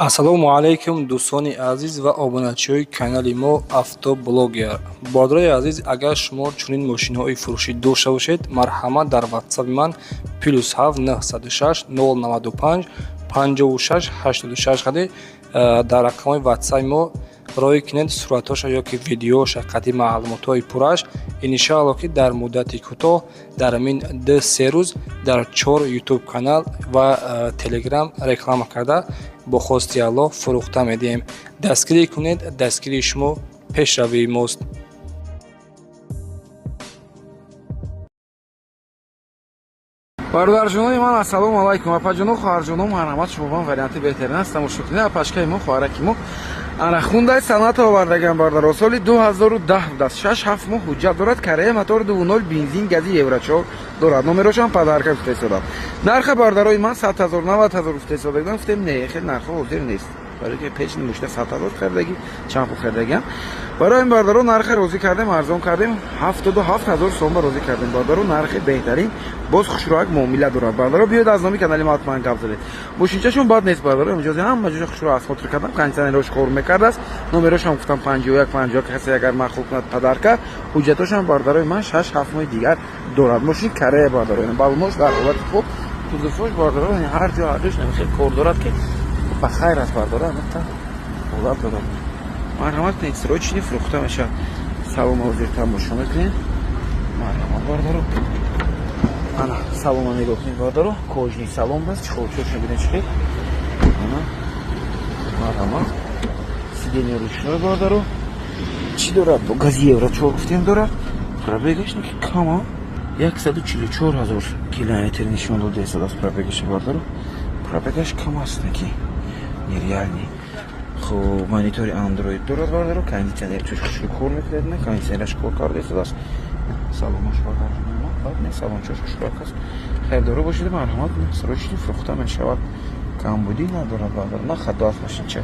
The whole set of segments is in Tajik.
Ассалому алайкум, дӯстони азиз ва обуначиҳои канали мо «Автоблогер». Бародарои азиз, агар шумо чунин мошинҳои фурӯшӣ дошта бошед, марҳамат, дар ватсапи ман +7 906 095 56 86 қади дар рақамҳои ватсапи мо роҳӣ кунед суратҳоша ё ки видеоша қади маълумотҳои пурраш. Иншоалло, ки дар муддати кӯтоҳ, дар ҳамин 2-3 рӯз, дар чор ютуб канал ва телеграм реклама карда, бо хости Аллоҳ фурӯхта медиҳем. Дастгирӣ кунед, дастгирии шумо пешравии мост. Бародарҷонои ман, ассалому алайкум, апаҷоно, хоҳарҷоно, марҳамат, шумо бан варианти беҳтарин аст, тамошо кунед. Апашкаи мо, хоҳараки мо, ана Хундай Соната овардаган, бардаро, соли 2010 будааст, 6-7 моҳ ҳуҷҷат дорад, Корея, мотор 2.0, бензин, гази евро 4 дорад, номерошам подарка гуфта истодам. Нарха, бардарои ман, 100 000, 90 000 гуфта истода будам, гуфтем, не, хел нархҳо ҳозир нест, барои ки пеш мошина 100 000 харидагӣ, чанд пул харидагиам. Барои ин, бардаро, нархе розӣ кардем, арзон кардем, 77 000 сомба розӣ кардем, бардаро, нархи беҳтарин, боз хушроак муомила дорад. Бардаро, биёед, аз номи канали мо ҳатман гап задед. Мошинчашон бад нест, бардаро, имҷози ҳама ҷоша хушро осмотр кардам, кондиционерош кор мекардааст, номерошам гуфтам 51 51, касе агар маъқул кунад, подарка. Ҳуҷҷатошам, бардарои ман, 6-7 моҳи дигар дорад. Мошин Корея, бардаро, балонош дар ҳолати хуб, кузовош, бардаро, ҳар ҷо, ҳар ҷош хел кор дорад, ки ба хайр аст, бардаро, ҳамата ҳолат дорад. Марҳамат кунед, срочный фурӯхта мешавад. Салом, ҳозир тамошо мекунед. Марҳамат, бардаро, ана салома нигоҳ кунед, бардаро, кожаный салон аст, чехолчош мебинед чӣ хел. Ана, марҳамат, сиденье ручной, бардаро, чӣ дорад? Гази евро 4 гуфтем дорад, пробегаш ки кама, 144 000 километр нишон дода истодааст пробегаша, бардаро, пробегаш кам аст, ки нереальный. Хуб, монитори андроид дорад, бардаро, кондиционер чуш хушрӯ кор мекунад, на, кондиционераш кор карда истодааст. Саломаш, бардаро, бад не, салончош хушрӯак аст. Хайрдоро бошед, марҳамат, срочный фурӯхта мешавад, камбудӣ надорад, бардаро, на хато аст машинча.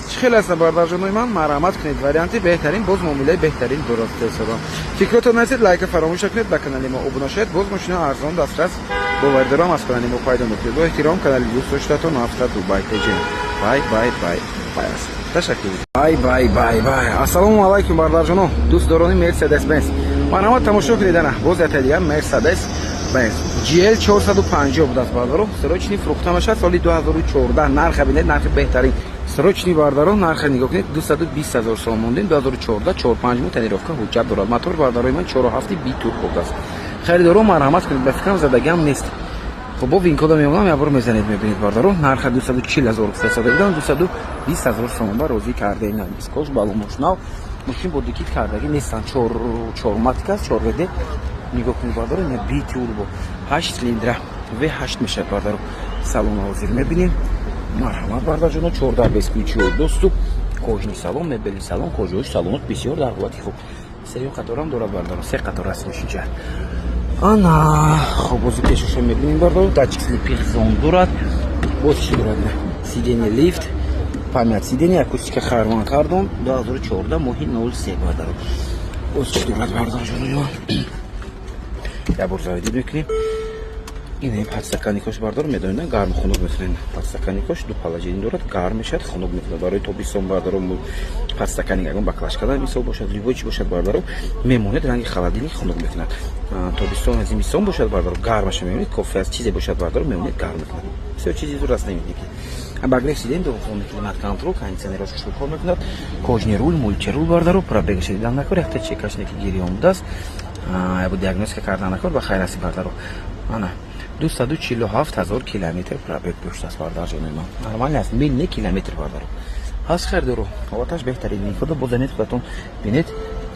Чӣ хел аст, бардарҷонои ман? Марҳамат кунед, варианти беҳтарин, боз муомилаи беҳтарин дорад истодам. Фикротон насед, лайка фаромӯш накунед, ба канали мо обуна шавед, боз мошина арзон дастрас боварӣ дорам аз канали мо пайдо мекунед. Бо эҳтиром, канали дӯст доштатон Авто Дубай Теҷен. Бай, бай, бай, бай аст. Ташаккур, бай, бай, бай, бай. Ассалому алайкум, бардарҷоно, дӯстдорони Мерседес Бенз, марҳамат, тамошо кунед. Ана боз якта дигар Мерседес Бенз GL 450 будааст, бардаро, срочный фурӯхта мешавад, соли 2014. Нарха бинед, нархи беҳтарин, срочный, бардаро, нарха нигоҳ кунед, 220 ҳазор сом мондем, 2014, 4-5 моҳ тонировка, ҳуҷҷат дорад. Мотор, бардарои ман, 4.7 битурбо будааст. Харидоро, марҳамат кунед, ба фикрам задагиам нест. Хуб, бо винкода меомадам, як бор мезанед, мебинед, бардаро. Нарха 240 ҳазор гуфта будам, 220 ҳазор сомон ба розӣ кардаем. Дискош, баломош нав, мошин бо дикит кардагӣ нестанд, чорматик аст, чорвд. Нигоҳ кунед, бардаро, ина битурбо, ҳашт цилиндра, V8 мешавад, бардаро. Салон ҳозир мебинем. Марҳамат, бардарҷоно, 14 бесключевой доступ, кожаный салон, мебели салон, кожаош салонот бисёр дар ҳолати хуб, сеюм қаторам дорад, бардаро, се қатор аст мошинча. Ана, хоб, бози пешаша мебинем, бардаро, датчик слепых зон дорад, боз чӣ дорад? Сиденье лифт, память сиденье, акустика Харман Кардон, 2014, моҳи 03, бардаро. Боз чӣ дорад, бардарҷоно? Як бор заводить мекунем. Ин подстаканникош, бардор, медонед, гарм хунук мекунед. Подстаканникош ду положение дорад, гарм мешавад, хунук мекунад. Барои тобистон, бардаро, подстаканник ягон баклажкада мисол бошад, любой чи бошад, бардаро, мемонед, ранги холодильник хунук мекунад. Тобистон, зимистон бошад, бардаро, гармаша мемонед, кофе аз чизе бошад, бардаро, мемонед, гарм мекунад. Бисёр чизи зур аст, намедонед ки обогрев сиденье, двухзонный климат контроль, кондиционерош кор мекунад, кожаный руль, мультируль, бардаро, пробегаша дидан накор, якта чекаш неки гирён будааст, ябо диагностика кардан накор, ба хайр аси, бардаро. Ана, 247 000 километр пробег доштааст, бардарҷони ман, нормально аст, мил не, километр, бардаро. Ҳаст хайрдоро, ҳолаташ беҳтарин. Худо бозанед, худатон бинед,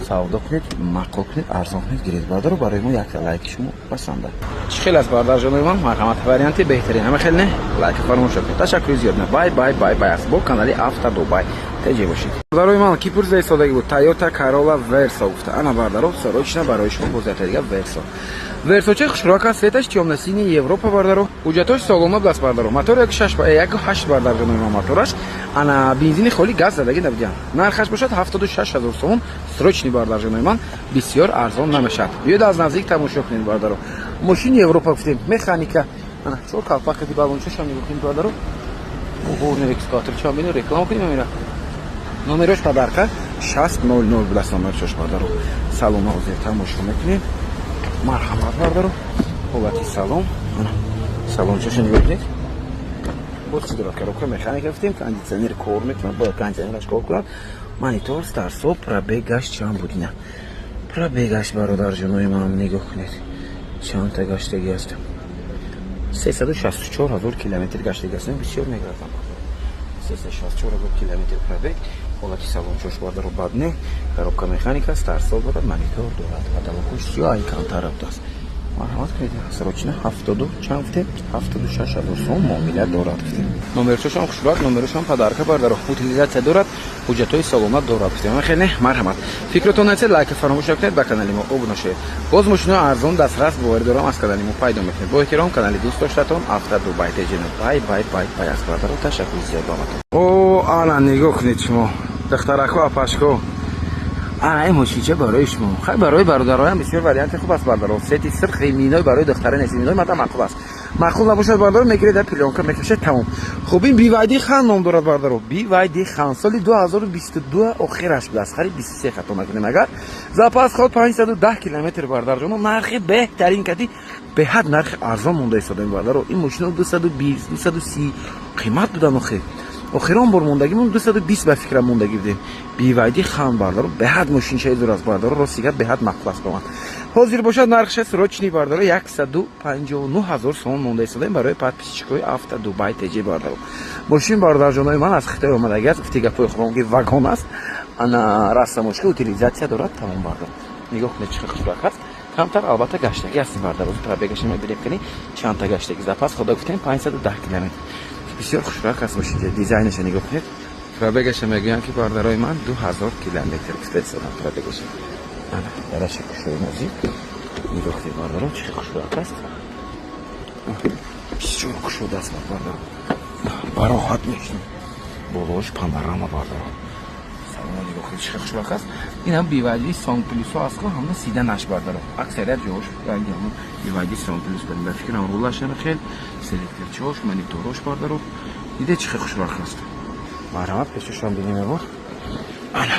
савдо кунед, маъқул кунед, арзон кунед, гиред, бардаро. Барои мо як лайки шумо басанда. Чӣ хел аст, бардарҷонои ман? Марҳамат, варианти беҳтарин, ҳама хел не, лайки фаромӯш накунед. Ташаккури зиёд. Бай, бай, бай, бай аст. Бо канали Авто Дубай теҷе бошед. Бародарои ман, ки пурсида истодагӣ буд, Тойота Карола Версо гуфта. Ана, бардаро, срочно барои шумо боз якта дига Версо. Версоча хушрӯак аст, цветаш тёмно-синий, Европа, бардаро, ҳуҷҷатош солона будааст, бардаро, мотор 1.6, 1.8, бардарҷонои ман, мотораш. Ана, бензини холи, газ задагӣ набудиям. Нархаш бошад 76 000 сомон, срочный, бардарҷонои ман, бисёр арзон намешавад. Биёед, аз наздик тамошо кунед, бардаро. Мошини Европа гуфтем, механика. Ана чор калпак ди, балончашам нигоҳ кунед, бародаро. Ого, не, экскаватор чам бини, реклама кунем амира. Номерош подарка 6000 будааст, номерчош, бародаро. Салона ҳозир тамошо мекунем. Марҳамат, бародаро. Ҳолати салон. Ана салончаша нигоҳ кунед. Боз чӣ дорад? Коробка механика гуфтем, кондитсионер кор мекунад, бояд кондитсионераш кор кунад. Монитор, старт-стоп, пробегаш чанд буд ина? Пробегаш, бародарҷонои ман, нигоҳ кунед. Чандта гаштагӣ аст? 364 ҳазор километр гаштагӣ аст. Бисёр мегардам. 364 ҳазор километр пробег. Ҳолати салончош, бародаро, бад не. Коробка механика, старт-стоп дорад, монитор дорад. Потолокош сиёҳ алькантара будааст. Марҳамат кунед, срочно ҳафтоду чанд гуфтем? 76 000 сом муомила дорад, гуфтем. Номерчошам хушрӯяк, номерошам подарка, бардаро. Утилизация дорад, ҳуҷҷатҳои саломат дорад, гуфтем. Хеле марҳамат. Фикротон нависед, лайка фаромӯш накунед, ба канали мо обуна шавед. Боз мошинои арзон, дастрас, боварӣ дорам, аз канали мо пайдо мекунед. Бо эҳтиром, канали дӯст доштатон Авто Дубай Теҷино. Бай, бай, бай, бай аз, бардаро, ташаккури зиёд ба ҳаматон. О, ана нигоҳ кунед шумо, духтарако, апашко. Ана ин мошинча барои шумо. Хай, барои бародароям бисёр варианти хуб аст, бардаро. Цвети сирх миной барои духтара нест, миной мада маъқул аст. Маъқул набошад, бардаро, мегиред, дар плёнка мекашед, тамом. Хуб, ин BYD Хан ном дорад, бардаро. BYD Хан соли 2022 охираш будааст, қариб 23, хато накунем агар. Запас ход 510 километр, бардарҷоно, нархи беҳтарин кади, беҳад нархи арзон монда истодаем, бардаро. Ин мошино 220, 230 қимат будан охир. Охирон бор мондагимон 220, ба фикрам, мондагӣ будем. BYD Хан, бардаро, беҳад мошинчаи зур аст, бардаро, рости гап, беҳад маъқул аст ба ман. Ҳозир бошад нархша срочный, бардаро, 159 ҳазор сомон монда истодаем барои подписчикои Авто Дубай ТЖ, бардаро. Мошин, бародарҷонои ман, аз Хитой омадагӣ аст, гуфти гапои худам ки вагон аст. Ана растамошка, утилизация дорад, тамом, бардаро. Нигоҳ кунед, чӣ хушрак аст. Камтар албатта гаштагӣ ҳастем, бардаро. Пробегаша мебинем, кани чандта гаштагӣ. Запас хода гуфтем 510 километр. Бисёр хушрак аст мошин, дизайнаша нигоҳ кунед. Пробегаша мегӯям ки, бардарои ман, 2000 километр гуфтаистодам пробегаша. Ана дараша кушои нозик, нигоҳ кунед, бардаро, чӣ хушрак аст. Бисёр кушода аст, бардаро, бароҳат мешинӣ. Болош панорама, бардаро. Салона нигоҳ кунед, чӣ хушрак аст. Инам BYD Song Plus аст, ко ҳамна сиданаш, бардаро, аксарият ҷош ранги ҳамон BYD Song Plus барем, ба фикрам. Рулашам хел, селекторчош, мониторош, бардаро, диде, чӣ хел хушрак аст. Марҳамат, пешашон бинем ебор. Ана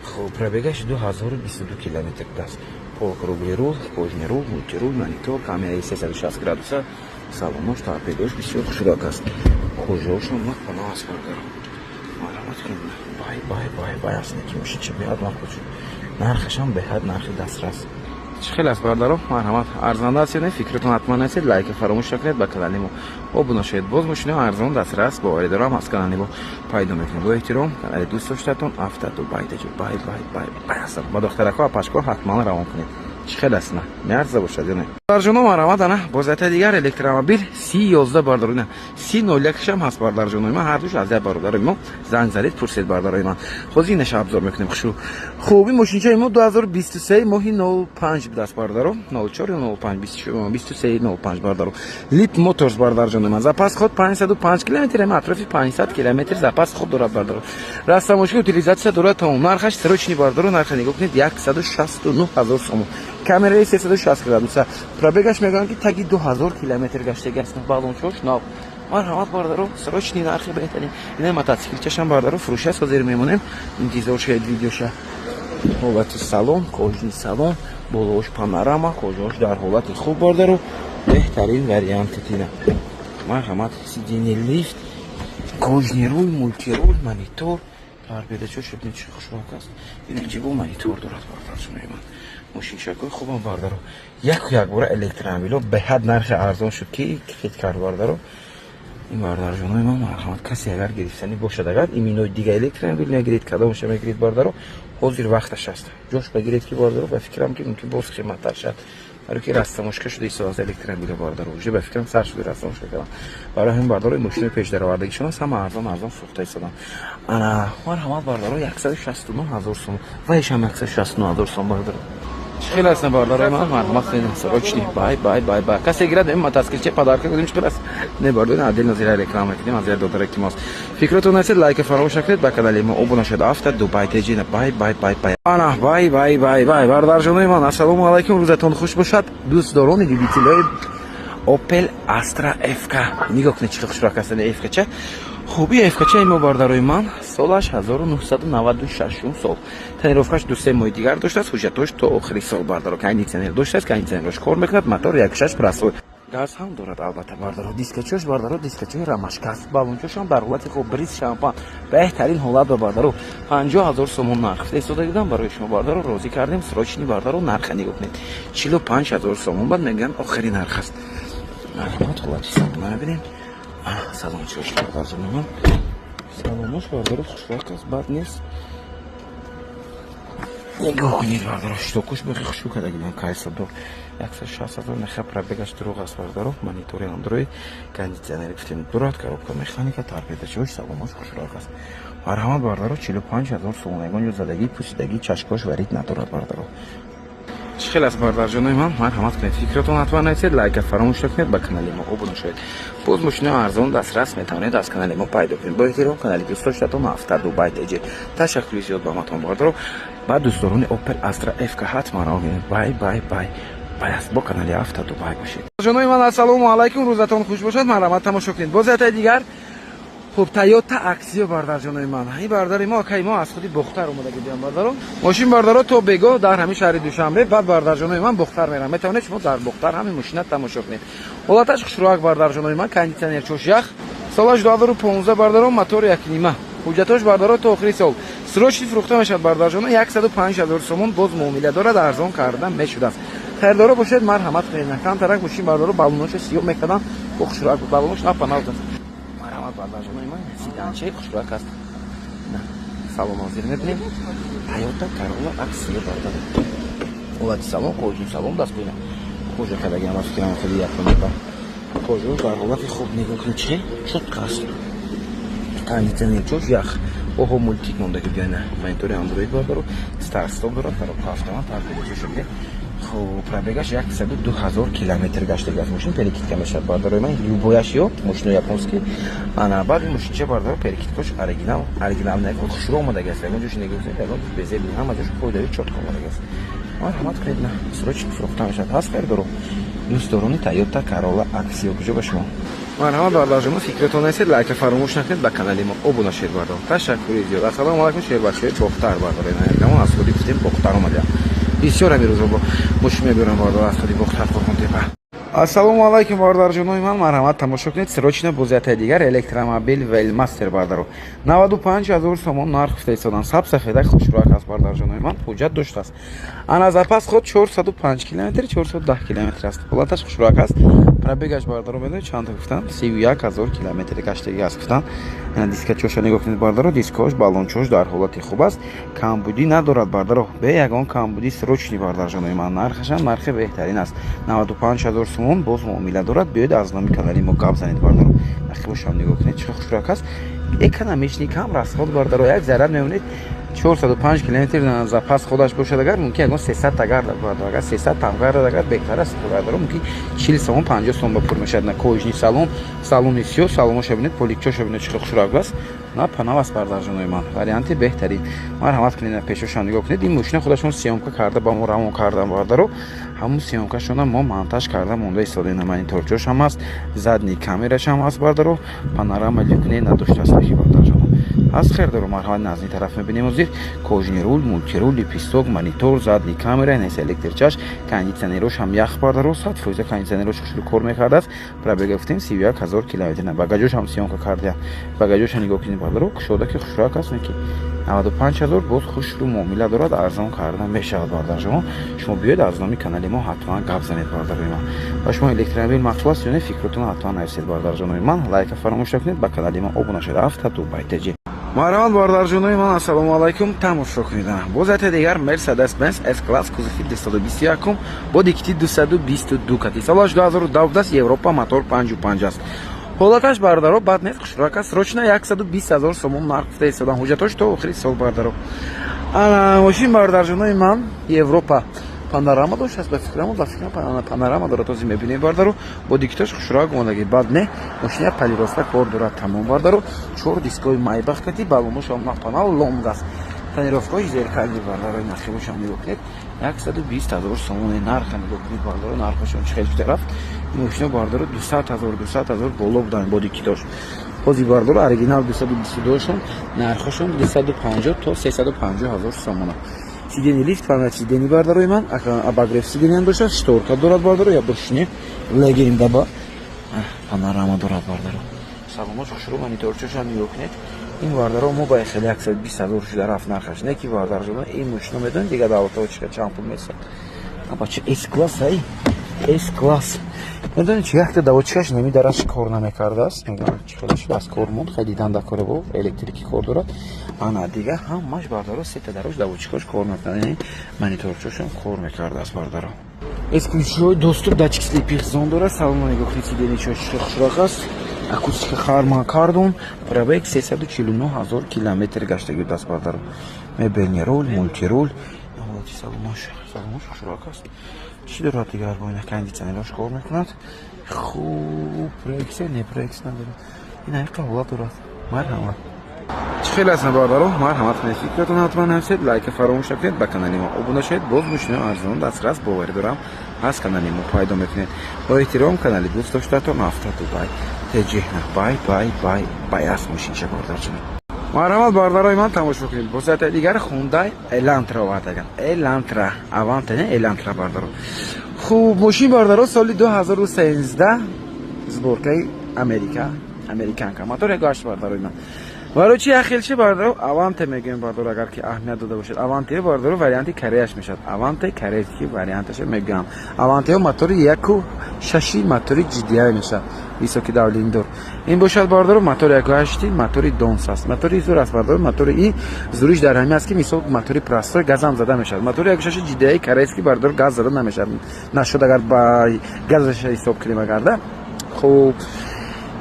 хуб, пробегаш 2022 километр будааст. Полукруглый рул, кожаный рул, мультирул, монитор, камераи 360 градуса. Салонош, торпедош бисёр хушрак аст. Кожаошон мақбана аст, бардаро. Марҳамат кунед. Бай, бай, бай, бай аст, ки мошинча беҳад мақбул шуд. Нархашам беҳад нархи дастрас. Чӣ хел аст, бардаро? Марҳамат, арзанда аст ё не? Фикртон ҳатман нависед, лайка фаромӯш накунед, ба канали мо обуна шавед. Боз мошинои арзон, дастрас, боварӣ дорам, аз канали мо пайдо мекунед. Бо эҳтиром, канали дӯст доштатон Авто Дубай. Бай, бай, бай, бай ҳастам. Ба духтарако, апашко ҳатман равон кунед. Чӣ хел аст, на меарза бошад ё не, бардарҷоно? Марҳамат, ана бозата дигар электромобил Си 11, бардаро, ина Си 01-шам ҳаст, бардарҷонои ман, ҳардуш аз як бародари мо. Занг задед, пурсед, бардарои ман. Ҳозир инаша обзор мекунем. Хушу хуб, ин мошинчаи мо 2023 моҳи 05 будааст, бардаро, 04 ё 05, 23 05, бардаро. Лип Моторс, бардарҷонои ман, запас ход 505 километр, ама атрофи 500 километр запас ход дорад, бардаро. Растамошки, утилизация дорад, тамом. Нархаш срочный, бардаро, нарха нигоҳ кунед, 169 ҳазор сомон. Камераи 360 градуса. Пробегаш мегӯянд, ки таги 2000 километр гаштаги аст. Балончош нав. Марҳамат, бардаро, срочный, нархи беҳтарин. Ина мотоциклчашам, бардаро, фурӯш аст, ҳозир мемонем, интизор шавед видеоша. Ҳолати салон, кожаный салон, болоош панорама, кожаош дар ҳолати хуб, бардаро, беҳтарин варианти тина. Марҳамат, сиденье лифт, кожаный руль, мультируль, монитор, торпедачош бибинед, чӣ хушрак аст. Ин ҷибо монитор дорад, бардарҷонои ман. Мошинчакҳои хубам, бардаро. Яку якбора электромобило беҳад нархи арзон шуд, ки хит кард, бардаро. Ин, бардарҷонои ман, марҳамат, касе агар гирифтанӣ бошад, агар иминои дига электромобил мегиред, кадомаша мегиред, бардаро, ҳозир вақташ аст, ҷош багиред, ки, бардаро, ба фикрам, ки мумкин боз қиматтар шавад, барои ки растамошка шуда истодааст электромобило, бардаро, уже ба фикрам сар шуда растамошка кардан. Барои ҳамин, бардаро, мошинои пешдаровардагишон аст, ҳама арзон арзон фурӯхта истодан. Ана марҳамат, бардаро, 169 ҳазор сом, вайшам 169 ҳазор сом, бардаро. Чӣ хел аст, бардарои ман? Марҳамат, срочный, бай, бай, бай, бай. Касе гирад, ин мотоциклче подарка кунем, чӣ хел аст? Не, бардор, отдельно зира реклама мекунем аз як додаре ки мост. Фикротон нависед, лайка фаромӯш накунед, ба канали мо обуна шавед. Авто Дубай Теҷина. Бай, бай, бай, бай. Ана бай, бай, бай, бай, бародарҷонои ман, ассалому алайкум, рӯзатон хуш бошад, дӯстдорони любителои Opel Astra FK. Нигоҳ кунед, чӣ хел хушрак аст FK ча. Хуби FK чаи мо, бародарои ман, солаш 1996 сол, тонировкаш 2-3 моҳи дигар доштааст, ҳуҷҷатош то охири сол, бардаро. Кондитсионер доштааст, кондитсионерош кор мекунад, мотор 1.6 простой, газ ҳам дорад албатта, бардаро. Дискачош, бардаро, дискачои рамашкаст, балончошам дар ҳолати хуб, бриз, шампан, беҳтарин ҳолат ба, бардаро. 50 000 сомон нарх истода дидам барои шумо, бардаро, розӣ кардем срочный. Бардаро, нарха нигоҳ кунед, 45 000 сомон бад мегӯянд, охири нарх аст. Марҳамат, ҳолати салона мебинем. Салончош, бардарҷони, салонош, бардаро, хушвақт аст, бад нест. Нигоҳ кунед, бардаро, щитокуш бихи хушбу кардагидан, кайсадор 160 000 меха, пробегаш дурӯғ аст, бардаро. Монитори Андроид, кондитсионери гуфтем дурад, коробка механика, торпедачош, саломош хушрак аст. Марҳамат, бардаро, 45 000 сомон. Ягон ҷо задагӣ, пӯсидагӣ, чашкош варид надорад, бардаро. Чӣ хел аст, бардарҷонои ман? Марҳамат кунед, фикратон ҳатман нависед, лайка фаромӯш накунед, ба канали мо обуна шавед. Боз мошинаи арзон дастрас метавонед аз канали мо пайдо кунед. Бо эҳтиром, канали дӯстдоштатон Авто Дубай ТЖ. Ташаккури зиёд ба ҳаматон, бардаро. Ба дӯстдорони Opel Astra FK ҳатман ро бай бай бай бай аст. Бо канали Авто Дубай бошед. Ҷонои ман, ассалому алайкум, рӯзатон хуш бошад. Марҳамат, тамошо кунед боз ятаи дигар. Хуб, Тойота Аксио, бардарҷонои ман. Ин бардари мо, акаи мо аз худи Бохтар омадаги диям, бардаро. Мошин, бардаро, то бегоҳ дар ҳамин шаҳри Душанбе, баъд, бардарҷонои ман, Бохтар мерам. Метавонед шумо дар Бохтар ҳамин мошина тамошо кунед. Ҳолаташ хушрӯак, бардарҷонои ман, кондитсионер чош ях, солаш 2015, бардаро, мотори 1.5, ҳуҷҷатош, бардаро, то охири сол. Срочный фурӯхта мешавад, бардарҷоно, 105 000 сомон, боз муомила дорад, арзон карда мешудааст. Харидоро бошед, марҳамат кунед. Камтарак мошин, бардаро, балоношо сиёҳ мекардам, бо хушрӯак буд, балонош напанавд. Марҳамат, бардарҷонои ман, седанчаи хушрӯак аст. Салон ҳозир мебинем. Тойота Королла Аксио, бардаро. Ҳолати салон, кожаный салон, дастпоина кожа кардагиам, аз фикрам худи япония ба кожаош дар ҳолати хуб. Нигоҳ кунед, чӣ чотка аст. Кондитсионер чош ях, оҳо, мультик мондаги биёна, монитори Андроид, бардаро, старт стоп дорад, коробка автомат, торпедачоша бинед. Хуб, пробегаш 102 000 километр гаштаги аст. Мошин перекидка мешавад, бардарои ман, любояш ё мошино японский. Ана баъд ин мошинча, бардаро, перекидкош оригинал, оригинал не, хушрӯ омадаги аст. Ягон ҷош нигоҳ кунед, ягон безеби, ҳама ҷош фоидави, чётко омадаги аст. Марҳамат кунед, на срочно фурӯхта мешавад. Ҳаст харидоро, дӯстдорони Тойота Королла Аксио, куҷо ба шумо? Марҳамат, бардарҷоно, фикратон нестед, лайка фаромӯш накунед, ба канали мо обуна шед, бардар. Ташаккури зиёд. Ассалому алайкум, шербачаҳои Бохтар, бардар. Аз худи гуфтем, Бохтар омадем. Бисёр ҳамин рӯзо бо мошин мебарам, бардар, аз худи Бохтар, Қурғонтепа. Ассалому алайкум, бародарҷонои ман. Марҳамат, тамошо кунед срочно бозиятаи дигар, электромобил Велмастер, бардаро. 95 000 сомон нарх гуфта истодан, саб сафедак, хушрӯак аст, бародарҷонои ман, ҳуҷҷат доштааст. Ана запас ход 405 километр, 410 километр аст. Ҳолаташ хушрӯак аст. Пробегаш, бардаро, медонед чанд гуфтан? 31 000 километр гаштагӣ аст гуфтан. Дискачоша нигоҳ кунед, бардаро, дискош, баллончош дар ҳолати хуб аст, камбудӣ надорад, бардаро, бе ягон камбудӣ. Срочный, бардарҷонои ман, нархашам нархи беҳтарин аст, 95 000 сомон, боз муомила дорад. Биёед, аз номи канали мо гап занед, бардаро. Нақибошам нигоҳ кунед, чӣ хушрӯак аст, экономичный, кам расход, бардаро. Як заряд мемонед, 405 километр запас ходаш бошад, агар мумкин ягон 300 та гардад, бардаро. Агар 300 там гардад, агар беҳтар аст, бардаро, мумкин 40 сомон, 50 сомон ба пур мешавад. На кожаный салон, салони сиёҳ, салоноша бинед, поликчоша бинед, чӣ хушрӯак аст, на панав аст, бардарҷонои ман, варианти беҳтарин. Марҳамат кунед, пешошам нигоҳ кунед. Ин мошина худашон съёмка карда ба мо равон кардан, бардаро, ҳамун съёмкашона мо монтаж карда монда истодаем. Мониторчош ҳам аст, задний камераш ҳам аст, бардаро, панорама люк не надоштааст, бардарҷоно. Аз хердаро, марҳамат, наздик тараф мебинем озир. Кожаный руль, мультируль, лепесток, монитор, задний камера, нес электрчаш, кондитсионерош ҳам ях, бардаро, 100%, кондитсионерош хушрӯ кор мекардааст. Пробега гуфтем 31 000 километр. Багажош ҳам съёмка кардия, багажоша нигоҳ кунед, бардаро, кушода ки хушрӯак аст. Ки 95 000, боз хушрӯ муомила дорад, арзон карда мешавад. Бардарҷон, шумо биёед, аз номи канали мо ҳатман гап занед, бардарои ман. Ба шумо электромобил маъқул аст ё не? Фикротонро ҳатман нависед, бардарҷонои ман. Лайка фаромӯш накунед, ба канали мо обуна шавед. Авто Дубай ТЖ. Марҳамат, бародарҷонои ман, ассалому алайкум. Тамошо кунед, боз яте дигар Мерседес Бенз С класс, кузови 221, бо дикити 222 кати, солаш 2012, Европа, мотор 5.5 аст. Ҳолаташ, бародаро, бад нест, хушрӯак аст. Срочно 120 ҳазор сомон нарх гуфта истодан, ҳуҷҷатош то охири сол, бародаро. Ана мошин, бародарҷонои ман, Европа, панорама доштааст, ба фикрам панорама дорад, ҳозир мебинем, бародаро. Бо дикитош хушрӯак омадаги, бад не. Мошина полироста кор дорад, тамом, бародаро. Чор дискои Майбах кати, балоношам напанал лонг аст, тонировкаҳои зеркальный, бародаро. Нақибошам нигоҳ кунед, 120 ҳазор сомони нарха нигоҳ кунед, бародаро, нархашон чӣ хел шуда рафт. Ин мошино, бардаро, 200 000, 200 000 боло буданд боди ки дошт. Ҳозир, бардаро, оригинал 222шон нархошон 250 то 350 000 сомона. Сиденье лифт, память сидений, бардарои ман, обогрев сиденьям дошад, шторка дорад, бардаро, я бошине легенда ба панорама дорад, бардаро. Салонош хушрӯ, мониторчошам нигоҳ кунед. Ин, бардаро, мо ба хеле 120 000 шуда рафт нархаш. Не ки, бардарҷона, ин мошино медонед дигар давлатҳо чӣ чанд пул месад? Бача, С класс, ай С класс. Медонед чи, якта давочкаш неми дараш кор намекардааст, чӣ хеле шуд, аз кор монд. Хеле дидан дакоре бо электрики кор дорад. Ана дига ҳамаш, бардаро, сета дарош давочкаш кор мекунад, яъне мониторчошам кор мекардааст, бардаро. Бесключевой доступ, датчик слепых зон дорад. Салона нигоҳ кунед, сиденьечош хушроқ аст, акустика Харман Кардон, пробег 349 ҳазор километр гаштаги будааст, бардаро. Мебельный руль, мультируль, ҳолати салонош хушроқ аст. Чӣ дорад дигар? Бо ина кондитсионерош кор мекунад хуб, проекция не, проекция надорад. Ин ҳақиқа ҳолат дорад. Марҳамат, чӣ хеле ҳастанд, бародаро? Марҳамат кунед, фикратон ҳатман нависед, лайка фаромӯш накунед, ба канали мо обуна шавед. Боз мошинои арзон дастрас, боварӣ дорам, аз канали мо пайдо мекунед. Бо эҳтиром, канали дӯст доштатон Авто Дубай Теҷеҳна. Бай, бай, бай, бай аст мошинча, бародарҷон. Марҳамат, бародарои ман, тамошо кунед. Бо сайтаи дигар Хундай Элантра овардаган. Элантра, Аванта не, Элантра, бардаро. Хуб, мошин, бардаро, соли 2013, сборкаи Америка, американка, мотор 1.8, бардарои ман. Барои чи яхелчи, бардаро, Аванте мегӯем, бардаро, агар ки аҳамият дода бошед. Аванте, бардаро, варианти кореяш мешавад. Аванте корейский варианташа мегӯям. Авантео мотори 1.6, мотори GDI мешавад, высокий давлениедор. Ин бошад, бардаро, мотори 1.8, мотори донс аст, мотори зур аст, бардаро. Мотори ин зуриш дар ҳамин аст, ки мисол мотори простой газам зада мешавад. Мотори 1.6 GDI корейский, бардаро, газ зада намешавад, нашуд агар ба газаша ҳисоб кунем агарда. Хуб,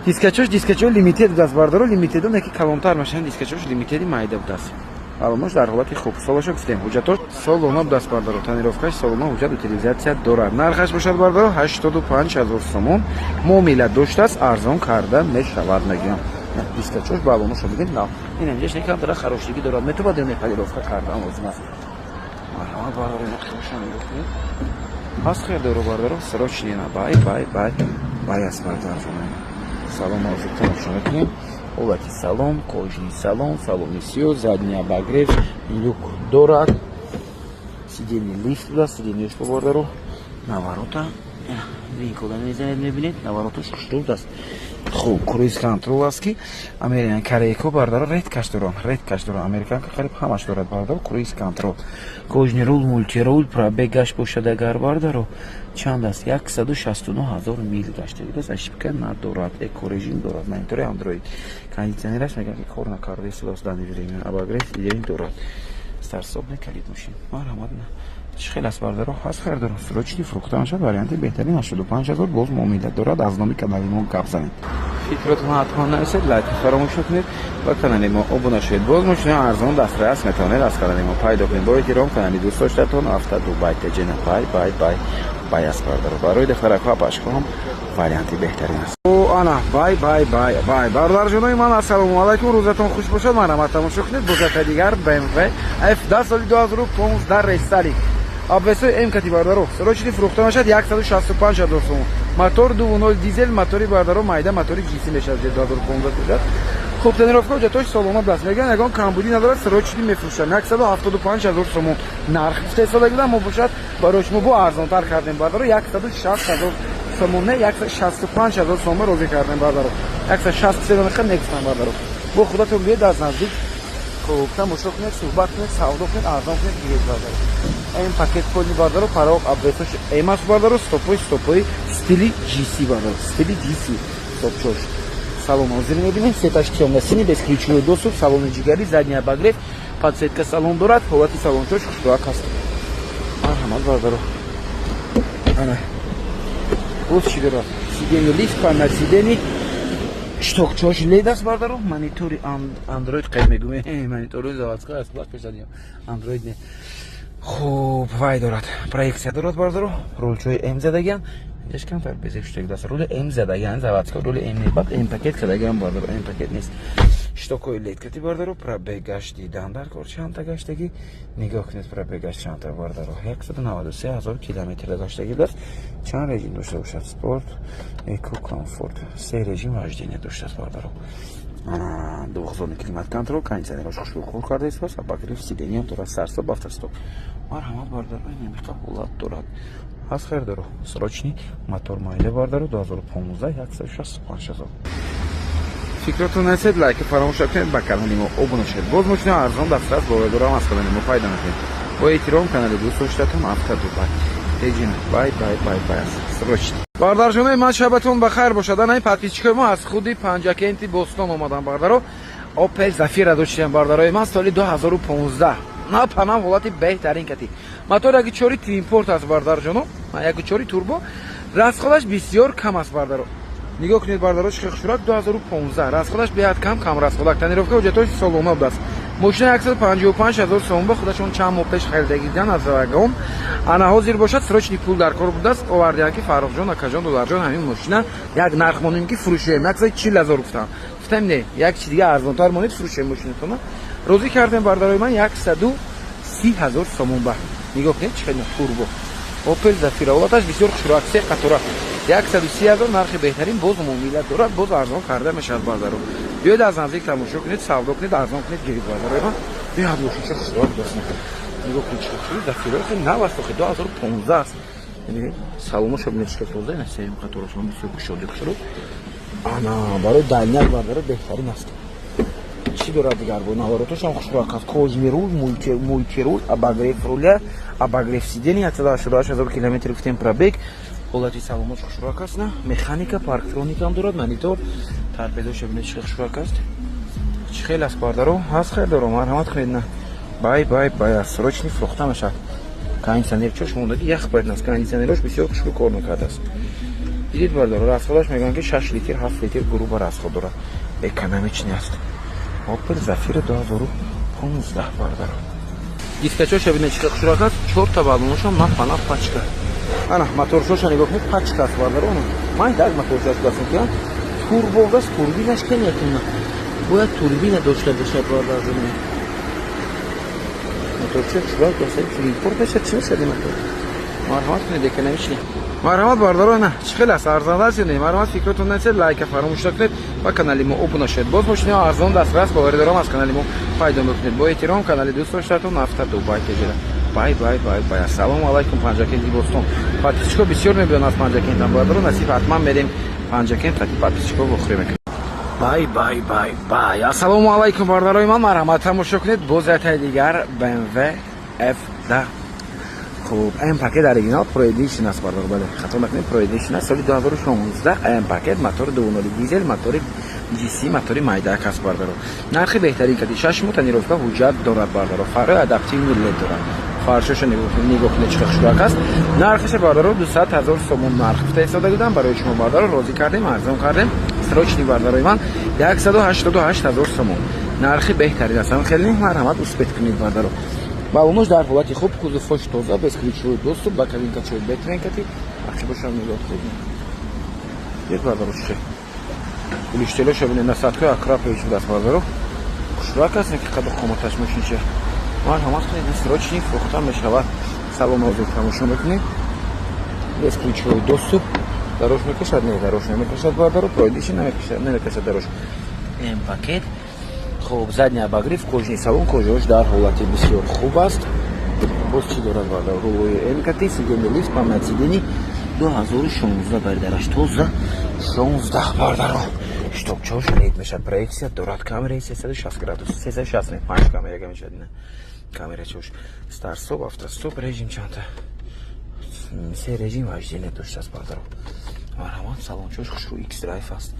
дискачош, дискачо лимитед будааст, бардаро. Лимитедо неки калонтар мешаванд, дискачош лимитеди майда будааст. Салонош дар ҳолати хуб, солаша гуфтем, ҳуҷҷатош солона будааст, бардаро, тонировкаш солона, ҳуҷҷат утилизация дорад. Нархаш бошад, бардаро, 85 000 сомон муомила доштааст, арзон карда мешавад, мегӯям. Дискачош балоношо бигин, на ин инҷаш некам дара хароштигӣ дорад, метавонад не, полировка кардан лозим аст. Марҳамат, бардаро, ина нигоҳ кунед. Ҳаст хелдоро, бардаро, срочный на бай, бай, бай, бай аст, бардарҷонам. Салон ҳозир тамошо мекунем. Ҳолати салон, кожаный салон, салони сиёҳ, задний обогрев, люк дорад, сиденье лифт будааст, сиденьеш бардаро, наворота винкода мезанед, мебинед, навороташ хушрӯ будааст. Хуб, круиз контроль аст, ки американ корейко, бардаро, редкаш доранд, редкаш доранд, американка қариб ҳамаш дорад, бардаро. Круиз контроль, кожаный руль, мультируль. Пробегаш бошад агар, бардаро, чанд аст? 169 000 мил гаштагидааст, ошибка надорад, эко режим дорад, монитори андроид, кондитсионераш мегӯяд, ки кор накарда истодааст данный время, обогрев сиденье дорад, старт-стоп мекардид мошин. Марҳамат, чӣ хел аст, бардаро? Ҳаст харидор, срочный фурӯхта мешавад. Варианти беҳтарин, 85 000, боз муомила дорад. Аз номи канали мо гап занед, фикротон ҳатман нависед, лайк фаромӯш накунед, ба канали мо обуна шавед. Боз мошинаи арзон дастрас метавонед аз канали мо пайдо кунед. Бо эҳтиром, канали дӯстдоштатон Авто Дубай Теҷена. Бай, бай, бай, бай аст, бардаро. Барои духтаракҳо, апашкоҳам варианти беҳтарин аст. Ана, бай, бай, бай, бай, бародарҷонои ман, ассалому алайкум, рӯзатон хуш бошад. Марҳамат, тамошо кунед бозата дигар BMW F10, соли 2015, рестайлинг, обвесои М кати, бардаро, срочный фурӯхта мешавад, 165 ҳазор сомон, мотор 2.0 дизел, мотори, бардаро, майда, мотори GC мешавад, 2015 бошад. Хуб, тонировка, ҳуҷҷатош солона будааст, мегӯянд, ягон камбудӣ надорад, срочный мефурӯшанд. 175 ҳазор сомон нарх гуфта истода будам, мо бошад барои шумо бо арзонтар кардем, бардаро, 160 ҳазор сомон, не, 165 ҳазор сомон розӣ кардем, бардаро. 163 меха негуфтам, бардаро. Бо худатон биёед аз наздик, хуб тамошо кунед, суҳбат кунед, савдо кунед, арзон кунед, гиред, бардаро. Ин пакет полный, бардаро, пароқ обвесош эмас, бардаро, стопои стили GC, бардаро, стили GC стопчош. Салон ҳозир мебинем, цветаш тёмно-синий, бесключевой доступ, салони ҷигарӣ, задний обогрев, подсветка салон дорад. Ҳолати салончош хушроак аст. Марҳамат, бардаро. Ана боз чӣ дорад? Сиденье лифт, память сидений, штокчош лед аст, бардаро, монитори андроид қайд мегӯем, монитори заводской аст, андроид не. Хуб, вай дорад, проекция дорад, бардаро, рулчои М задагиан, инҷаш камтар безеб шудагидаст. Рули М задагиан, заводской рули М не, баъд М пакет кардагиан, бардаро, М пакет нест. Щитокҳои LED кати, бардаро. Пробегаш дидан дар кор, чандта гаштагӣ. Нигоҳ кунед, пробегаш чандта, бардаро, 193 000 километр гаштагӣ будааст. Чанд режим дошта бошад? Спорт, эко, комфорт, се режим вождения доштааст, бардаро. Двухзонный климат-контроль, кондиционерош хушрӯ кор карда истодааст, обогрев сиденьям дорад, старт-стоп, автостоп. Марҳамат, бардаро, инамиқа ҳолат дорад. Ҳаст хелдаро, срочный, мотор майда, бардаро, 2015, 165 000. Фикротон несед, лайки фаромӯш накунед, ба канали мо обуна шавед. Боз мошина арзон, дастрас, бовардорам, аз канали мо пайдо мекунед. Бо эҳтиром, канали дӯстдоштатон Авто Дубай. Теҷина, бай бай бай бай, срочный. Бардарҷонои ман, шабатон ба хайр бошад. Ана ин подписчикои мо аз худи Панҷакенти Бостон омадан, бардаро. Опел Зафира доштем, бардарои ман, соли 2015, на панам ҳолати беҳтарин кати. Мотор яки чори Twin Port аст, бардарҷоно, яки чори турбо, расходаш бисёр кам аст, бардаро. Нигоҳ кунед, бардаро, чӣ хушрак, 2015, расходаш беҳад кам, кам расходак, тонировка, ҳуҷҷатҳои солона будааст. Мошина 155 ҳазор сомон ба худашон чанд моҳ пеш харидагидан аз вагон. Ана ҳозир бошад, срочный пул дар кор будааст, овардиан ки Фаррухҷон, акаҷон, додарҷон, ҳамин мошина як нарх монем ки фурӯшем. 140 ҳазор гуфтам. Гуфтам, не, як чи дига арзонтар монед, фурӯшем мошинатона. Розӣ кардем, бардарои ман, 130 ҳазор сомон ба. Нигоҳ кунед, чӣ хеле турбо. Опел Зафира, ҳолаташ бисёр хушрӯак, се қатора, 130 ҳазор, нархи беҳтарин, боз муомила дорад, боз арзон карда мешавад, бардаро. Биёед, аз наздик тамошо кунед, савдо кунед, арзон кунед, гиред, бардарои ман. Биёд, мошинча хушрӯак будааст. Нигоҳ кунед, чӣ хушрӯ Зафира, хеле нав аст, охи 2015 аст. Салоношо бинед, чӣ тоза, ина сеюм қаторашон бисёр кушоди, хушрӯ. Ана барои дальняк, бардаро, беҳтарин аст. Чӣ дорад дигар? Бо наворотошам хушрӯак аст. Кожаный руль, мультируль, обогрев руля, обогрев сидения, 188 ҳазор километр гуфтем пробег. Ҳолати салонош хушрӯак аст, на механика, парктроникам дорад, монитор, торпедоша бинед, чӣ хушрӯак аст. Чӣ хел аст, бардаро? Ҳаст хелдаро, марҳамат кунед, на бай бай бай аст, срочный фурӯхта мешавад. Кондиционер чош мондаги, ях бояд наст, кондиционерош бисёр хушрӯ кор мекардааст. Дидид, бардаро, расходаш мегӯянд, ки 6 литр, 7 литр грубо расход дорад, экономичный аст. Опел Зафира 2015, бардаро. Дискачоша бинед, чӣ хушрӯак аст, чорта баллоношам на пана пачка. Ана моторшоша нигоҳ кунед, пачка аст, бардаро. Ман даг моторшош дастм ки турбо аст, турбинаш кенякуна, бояд турбина дошта бошад, бардарҷоно. Моторча хушрӯак аст, Twin Port мешад, чӣ мешад ин мотор? Марҳамат кунед, экономичный. Марҳамат, бардаро, на чӣ хел аст, арзанда аст ё не? Марҳамат, фикротон насед, лайка фаромӯш накунед, ба канали мо обуна шавед. Боз мошинаҳо арзон, дастрас, боварӣ дорам, аз канали мо пайдо мекунед. Бо эҳтиром, канали дӯстдоштатон Авто Дубай Теҷера. Бай бай бай бай. Ассалому алайкум, Панҷакенти Бостон. Подписчико бисёр мебиён аз Панҷакентам, бардаро. Насиб, ҳатман мерем Панҷакент, қати подписчико вохӯрӣ мекунем. Бай бай бай бай. Ассалому алайкум, бардарои ман, марҳамат, тамошо кунед, боз яктаи дигар BMW F10. Хуб, М пакет, оригинал, Pro Edition аст, бардар, бале, хато накунед, Pro Edition аст, соли 2016, М пакет, мотори 2.0 дизел, мотори GC, мотори майдак аст, бардаро. Нархи беҳтарин кади, 6 моҳ тонировка, ҳуҷҷат дорад, бардаро, фарҳои адаптивный LED дорад. Фаршоша нигоҳ кунед, чӣ хушрӯак аст. Нархаша, бардаро, 200 ҳазор сомон нарх гуфта истода будам барои шумо, бардаро, розӣ кардем, арзон кардем. Срочный, бардарои ман, 188 ҳазор сомон. Нархи беҳтарин аст. Хеле марҳамат, успеть кунед, бардаро. Балонош дар ҳолати хуб, кузовҳош тоза, бесключевой доступ, ба кабинкачои Бэтмен кати, ақибошам нигоҳ кунед. Дид, бардаро, чӣ глушителоша бинед, насадкаи Акрапович будааст, бардаро. Хушрӯак аст, ки қадр қоматаш мошинча. Марҳамат кунед, срочный фурӯхта мешавад. Салон ҳозир тамошо мекунед. Бесключевой доступ, дарош мекашад, не, дарош намекашад, бардаро, Pro Edition намекашад, намекашад дарош. М пакет. Хуб, задний обогрев, кожаный салон, кожаош дар ҳолати бисёр хуб аст. Боз чӣ дорад, бардар? Рулои МКТ, сиденье лифт, память сидений, 2016, бардараш, тоза 16, бардаро. Щитокчош LED мешавад, проекция дорад, камераи 360 градус, 365 камера мешавад, ина камерачош, старт-стоп, автостоп, режим чандта, се режим вождения доштааст, бардаро. Марҳамат, салончош хушрӯ, X-Drive аст,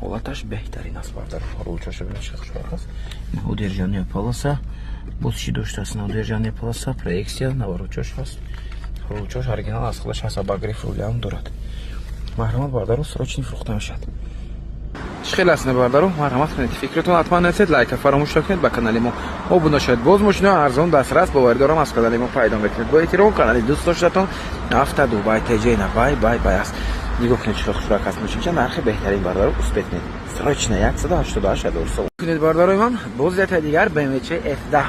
ҳолаташ беҳтарин аст, бардаро. Рулчаша бинед, чӣ хушрӯак аст. Удержание полоса, боз чӣ доштааст? Удержание полоса, проекция, наворотчош ҳаст, рулчош оригинал аз худаш ҳаст, обогрев рулям дорад. Марҳамат, бардаро, срочный фурӯхта мешавад. Чӣ хел аст, бардаро? Марҳамат кунед, фикротон ҳатман насед, лайка фаромӯш накунед, ба канали мо обуна шавед. Боз мошинаҳо арзон, дастрас, боварӣ дорам, аз канали мо пайдо мекунед. Бо эҳтиром, канали дӯст доштатон Авто Дубай Теҷена. Бай бай бай аст. Нигоҳ кунед, чӣ хушрак аст мошинча. Нархи беҳтарин, бародаро, успеть кунед, срочно, 188 000 сом. Кунед, бародарои ман, боз якта дигар BMW F10,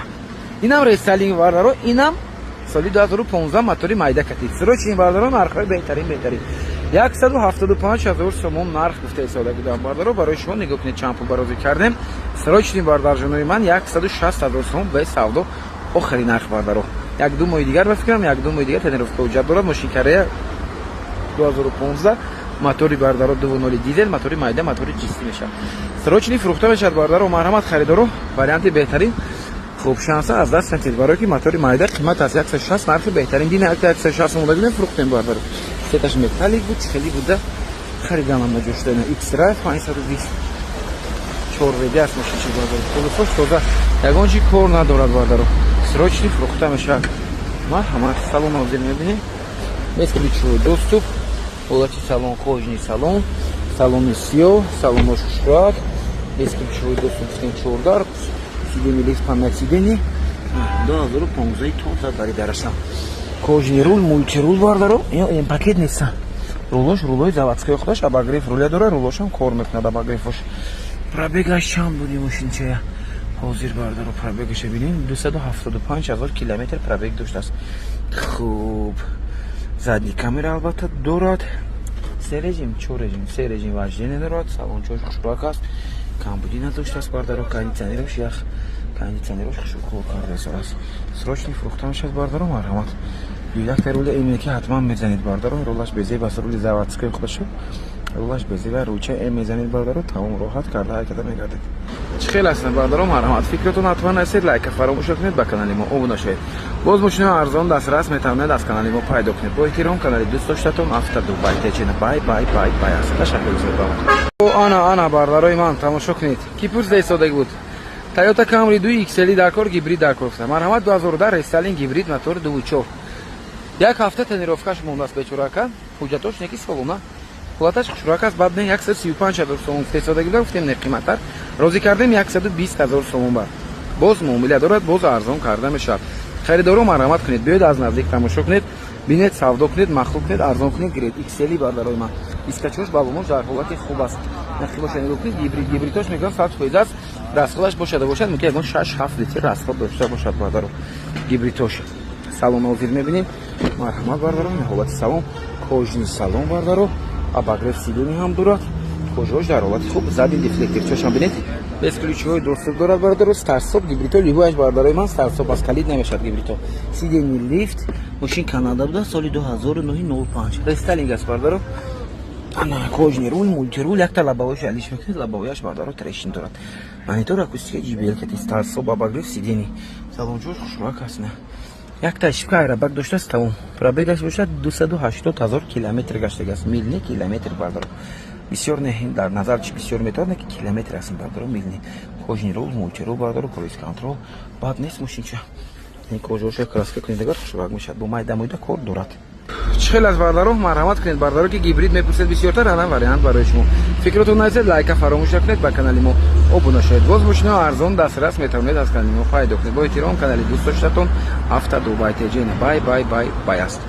инам рестайлинг, бародаро, инам соли 2015, мотори майда катид. Срочный, бародаро, нархҳои беҳтарин, беҳтарин, 175 000 сомон нарх гуфта истода будам, бародаро, барои шумо. Нигоҳ кунед, чанд пул барозӣ кардем. Срочный, бародарҷонои ман, 160 000 сомон бе савдо, охири нарх, бародаро. 1-2 моҳи дигар, ба фикрам, 1-2 моҳи дигар тонировка ҳуҷҷат дорад. Мошин Корея, 2015, мотори, бародаро, 2.0 дизел, мотори майда, мотори чистый мешавад. Срочный фурӯхта мешавад, бародаро, марҳамат, харидоро, варианти беҳтарин. Хуб, шанса аз даст натед, барое ки мотори майда қимат аст, 160 нархи беҳтарин. Дина 160 омода гирем, фурӯхтем, бародаро. Цвет аш металлик буд, хеле буда, хариданам наҷошта. X-Drive 520, 4WD аст мошинчи, бародаро, полусош тоза, ягон чи кор надорад, бародаро. Срочный фурӯхта мешавад, марҳамат. Салон ҳозир мебинем, бесключевой доступ, ҳолати салон, кожаный салон, салони сиёҳ, салонош хушрак, бесключевой доступ гуфтем, чордар, сиденье лифт, память сиденье, 2015 тоза бари дарасам, кожаный руль, мультируль, бардаро, пакет неста. Рулош рулои заводской худаш, обогрев руля дора, рулошам кор мекунад, обогрев ош. Пробег аш чанд буди мошинчая? Ҳозир, бардаро, пробег аша бинем, 275 000 километр пробег доштааст. Хуб, задний камера албатта дорад, се режим, чор режим, се режим вождение дорад. Салончош хушрак аст, камбудӣ надоштааст, бардаро. Кондиционерош ях, кондиционерош хушрӯ кор кардааст. Срочный фурӯхта мешавад, бардаро, марҳамат. Якта руля М ки ҳатман мезанед, бардаро, рулаш безеб аст, рули заводской худашу, рулаш безеба, руча М мезанед, бардаро, тамом, роҳат карда ҳараката мегардед. Чӣ хел ҳастанд, бардаро? Марҳамат, фикратон ҳатман насед, лайка фаромӯш накунед, ба канали мо обуна шавед. Боз мошинаи арзон дастрас метавонед аз канали мо пайдо кунед. Бо эҳтиром, канали дӯст доштатон Авто Дубай Течена. Бай, бай, бай, бай аст. Ташаккур зиёд ба мо. Ана, ана, бардарои ман, тамошо кунед, ки пурсида истодаги буд: Тойота Камри 2 XL дар кор, гибрид дар кор. Марҳамат, 2010 рестайлинг, гибрид, мотори 2.4, як ҳафта тонировка ш мондааст, бечорака. Ҳуҷҷатош неки, солона, ҳолаташ хушрак аст, баъд не. 135 000 сомон гуфта истодаги буда, гуфтем, не, қиматтар розӣ кардем, 120 000 сомон бар. Боз муомила дорад, боз арзон карда мешавад. Харидоро, марҳамат кунед, биёед, аз наздик тамошо кунед, бинед, савдо кунед, маъқул кунед, арзон кунед, гиред. XL, бардарои ман, искачош, баллонош дар ҳолати хуб аст. Нақибоша нигоҳ кунед, гибрид, гибридош мегӯям 100% аст. Расход аш бошада бошад, мумкин ягон 6-7 литр расход дошта бошад, бардаро, гибридош. Салон ҳозир мебинем, марҳамат, бардаро, ҳолати салон, кожаный салон, бардаро, обогрев сиденье ҳам дорад, кожа ош дар ҳолати хуб, задний дефлектор чошам бинед, бесключевой доступ дорад, бародаро, старт-стоп, гибридо любой аш, бародарои ман, старт-стоп аст, калид намешавад гибридо. Сиденье лифт, мошин Канада буда, соли 2009, 05, рестайлинг аст, бародаро. Ана, кожаный руль, мультируль, якта лобовой ш алиш мекунед, лобовой аш, бародаро, трещин дорад. Монитор, акустика JBL кати, старт-стоп, обогрев сиденье, салончош хушрак аст, на якта ошибка аэробак доштааст, тамом. Пробег аш бошад 280 000 километр гаштагааст, мил не, километр, бардаро, бисёр не, дар назар чи бисёр метавонад, ки километр аст, бардаро, мил не. Кожаный руль, мультируль, бардаро, круиз контроль, бад нест мошинча. Кожа оша краска кунед, агар хушрак мешавад, бо майда мойда кор дорад. Чӣ хел аст, бардаро? Марҳамат кунед, бардаро, ки гибрид мепурсед бисёртар, ана вариант барои шумо. Фикротон насед, лайка фаромӯш накунед, ба канали мо обуна шавед. Боз мошинао арзон дастрас метавонед аз канали мо пайдо кунед. Бо эҳтиром, канали дӯст доштатон Авто Дубай Теҷена. Бай, бай, бай, бай аст.